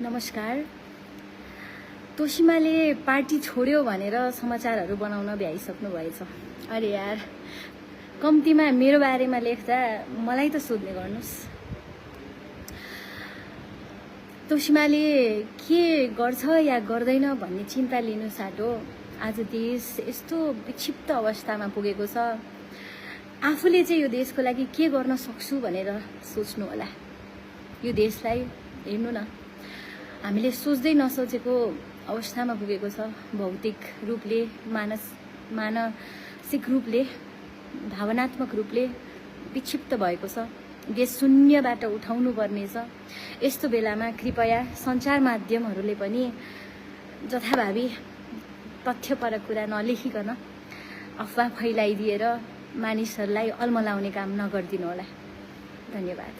नमस्कार। तोशिमाले पार्टी छोड्यो भनेर समाचारहरू बनाउन भ्याइसक्नु भएछ। अरे यार, कम्तीमा मेरो बारेमा लेख्दा मलाई त सोध्ने गर्नुस्। तोशिमाले के गर्छ या गर्दैन भन्ने चिन्ता लिनु साटो आज देश यस्तो विक्षिप्त अवस्थामा पुगेको छ। आफूले चाहिँ यो देशको लागि के गर्न सक्छु भनेर सोच्नु होला। यो देशलाई हेर्नु न, हामीले सोच्दै नसोचेको अवस्थामा पुगेको छ। भौतिक रूपले, मानसिक रूपले, भावनात्मक रूपले विक्षिप्त भएको छ। देश शून्यबाट उठाउनु पर्नेछ। यस्तो बेलामा कृपया सञ्चार माध्यमहरूले पनि जथाभावी तथ्यपरक कुरा नलेखिकन अफवाह फैलाइदिएर मानिसहरूलाई अल्मलाउने काम नगरिदिनु होला। धन्यवाद।